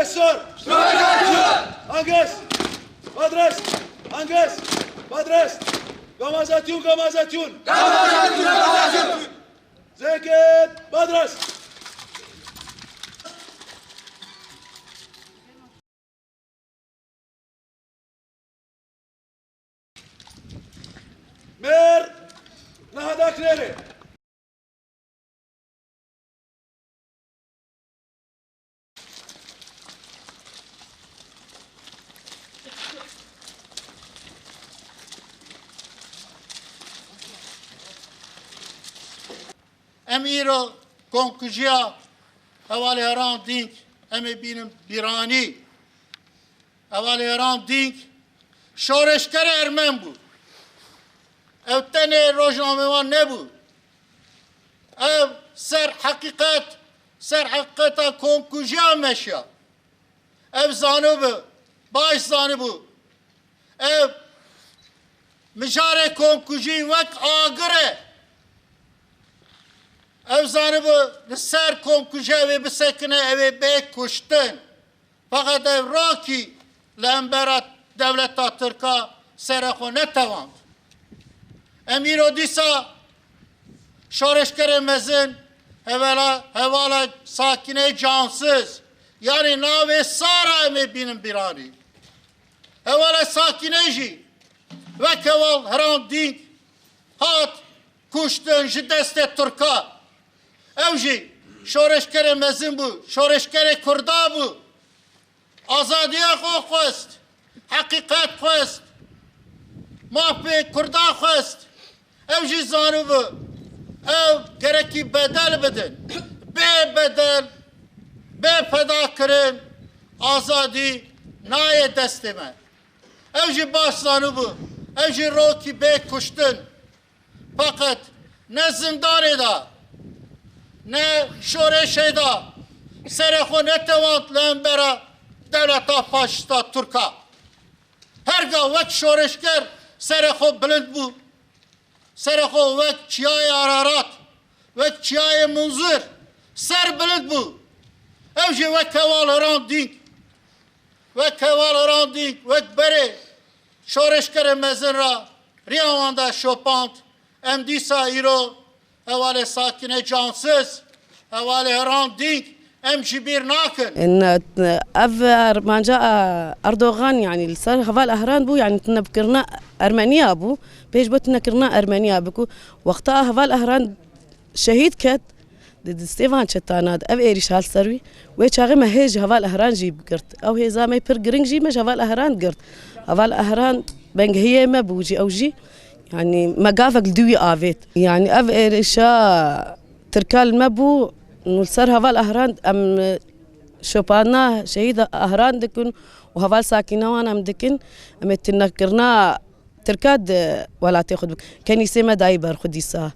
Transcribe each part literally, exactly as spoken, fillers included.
Sor! Anges! Badres! Anges! Badres! Gamazatiyun, Gamazatiyun! Zeket! Badres! Mêr! Nahada kirêrê! Em îro komkujiya hevalê Hrant Dînk em ê bînin bîranî. Hevalê Hrant Dînk şoreşgerê ermen bû. Ew tenê rojnamevan nebû. Ev ser heqîqet, ser heqîqeta komkujiya meşiya. Ev zanibû, baş zanibû. Ev mijarê komkujî wek agir e. Ev zanibû li ser komkujê ew ê bisekine, ew ê bê kuştin. Feqet ev rokî li hembera dewleta Tirka serê xwe netewand. Em îro dîsa şoreşgerê mezin hevala, hevala Sakînê Cansiz, yanî navê Sara em ê bînin bîranî. Hevala Sakînê jî wek heval Hrant Dînk hat kuştin ji destê Tirka. Ew jî şoreşgerê mezin bû, şoreşgerê Kurda bû. Azadiya xwe xwest, heqîqet xwest, mafê Kurda xwest. Ew jî zanibû, ew gerekî bedel bidin. Bê bedel, bê fedakirin, azadî nayê destê me. Ew jî baş zanibû, ew jî rokî bê kuştin. Feqet ne zindanê de, ne şoreşê de serê xwe netewand li hembera dewleta faşîsta Tirka. Herga wek şoreşger serê xwe bilind bû, serê xwe wek Çiyayê Ararat, wek Çiyayê Munzir ser bilind bû. Ew jî wek heval Hrant Dînk, wek heval Hrant Dînk, wek berê şoreşgerê mezin re riya wan de şopand. Em dîsa îro hevalê Sakînê Cansiz, hevalê Hrant Dînk em ji bîr nakin. In, ev armanca, e, Erdogan, yanî li ser heval Hrant bû, yanî tune bikirina Ermeniya bû, pêş bo tune kirina Ermeniya bû ku wexta heval Hrant şehîd ket, di destê van çetana de ev êrîş hat ser wî, wê çaxê me hê ji heval Hrant jî bigirt. Ew hêza me pir giring jî me ji heval Hrant girt. Heval Hrant bengehiyê me bû jî, ew jî, yanî me gavek li dû wî avêt. Yanî ev êrîşa Tirka li me bû, li ser heval Hrant em şopana şehîd Hrant dikin û heval Sakîne wan em dikin. Em ê tunekirina Tirka di welatê xwe dikin. Kenîsê me dayî ber xwe dîsa.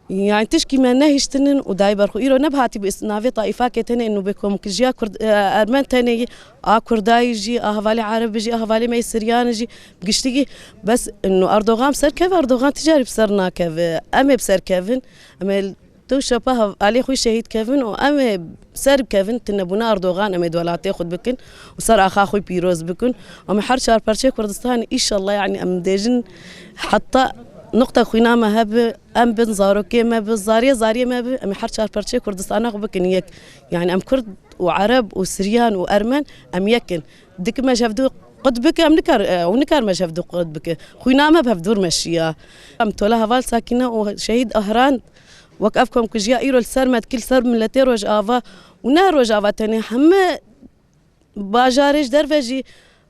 Yani tişkî me nehiştinin û dayî ber xwe. Îro ne bi hatî bi navê taîfakê tenê û bi komkijiya Kurd, e, Ermen tenê yî, a Kurdayî jî, a hevalê Erebî jî, a hevalê me yê Siryanî jî, bi giştî bes ino Erdogan bi ser keve, Erdogan ticarî bi ser nakeve. Em ê bi ser kevin, em ê tu şepa hev-, alê xwe şehîd kevin û em ê ser kevin, tinebûna Erdogan em ê di welatê xwe bikin û ser axa xwe pîroz bikin. Em ê her çar perçê Kurdistanê, îşallah, yani em dêjin heta nuqta xwîna me hebe, em bin zarokê me bi, zariyê zariyê me bi, em ê her çar perçê Kurdistana xwe bikin yek. Yani em Kurd û Ereb û Siryan û Ermen em yek in. Dike me ji hevdu qut bike, em nikar, e, û nikar me ji hevdu qut bike. Xwîna me bi hevdûr meşiya. Em tola heval Sakîne û şehîd Ahran wek ev komkujiya îro li ser me dikir, li ser miletê Rojava û ne Rojava tenê, heme bajarê ji derve jî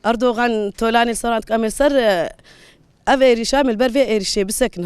Erdogan tolanê li ser wan dike. Em ê li ser, e, ev êrîşa, em ê li ber vê êrîşê bisekin.